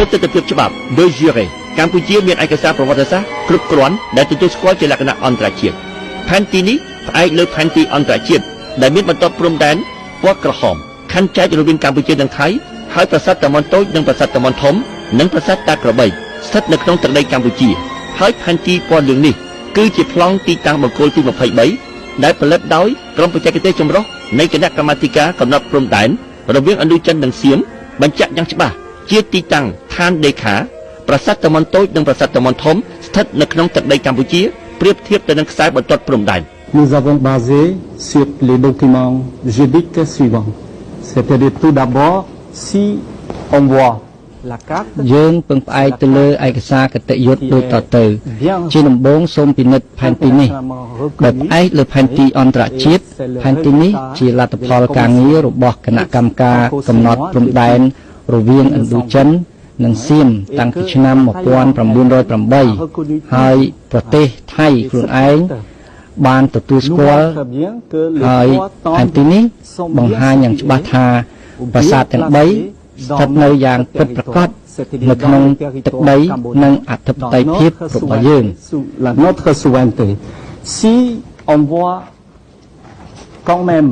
លើទិដ្ឋភាពច្បាប់ de jure កម្ពុជាមានឯកសារប្រវត្តិសាស្ត្រគ្រប់គ្រាន់ដែលទទួលស្គាល់ជាលក្ខណៈអន្តរជាតិផែនទីនេះផ្អែកលើផែនទីអន្តរជាតិដែលមានបន្ទាត់ព្រំដែនពណ៌ក្រហមខណ្ឌចែករវាងកម្ពុជានិងថៃហើយប្រាសាទតាមាន់តូចនិងប្រាសាទតាមាន់ធំនិងប្រាសាទតាក្របីស្ថិតនៅក្នុងទឹកដីកម្ពុជាហើយផែនទីពណ៌លឿងនេះគឺជាប្លង់ទីតាំងបង្គោលទី23ដែលផលិតដោយក្រុមបច្ចេកទេសចម្រុះនៃគណៈកម្មាធិការកំណត់ព្រំដែនរវាងឥណ្ឌូចិននិងសៀមបញ្ជាក់យ៉ាងច្បាស់ជាទីតាំងឋានដេខាប្រាសាទតាមាន់តូចនិងប្រាសាទតាមាន់ធំស្ថិតនៅក្នុងទឹកដីកម្ពុជាប្រៀបធៀបទៅនឹងខ្សែបន្ទាត់ព្រំដែន Nous avons basé sur les documents juridiques suivants. C'est-à-dire tout d'abord, si on voit la carte យើងពឹងផ្អែកទៅលើឯកសារគតិយុត្តដូចតទៅ ជាដំបូងសូមពិនិត្យផែនទីនេះដោយផ្អែកលើផែនទីអន្តរជាតិផែនទីនេះជាលទ្ធផលការងាររបស់គណៈកម្មការកំណត់ព្រំដែនរវាងឥណ្ឌូចិននិងសៀមតាំងពីឆ្នាំ1908ហើយប្រទេសថៃខ្លួនឯងបានទទួលស្គាល់ហើយផែនទីនេះបង្ហាញយ៉ាងច្បាស់ថាប្រាសាទទាំង3ស្ថិតនៅយ៉ាងពិតប្រាកដនៅក្នុងទឹកដីនិងអធិបតេយ្យភាពរបស់យើង Notre souveraineté. Si on voit quand même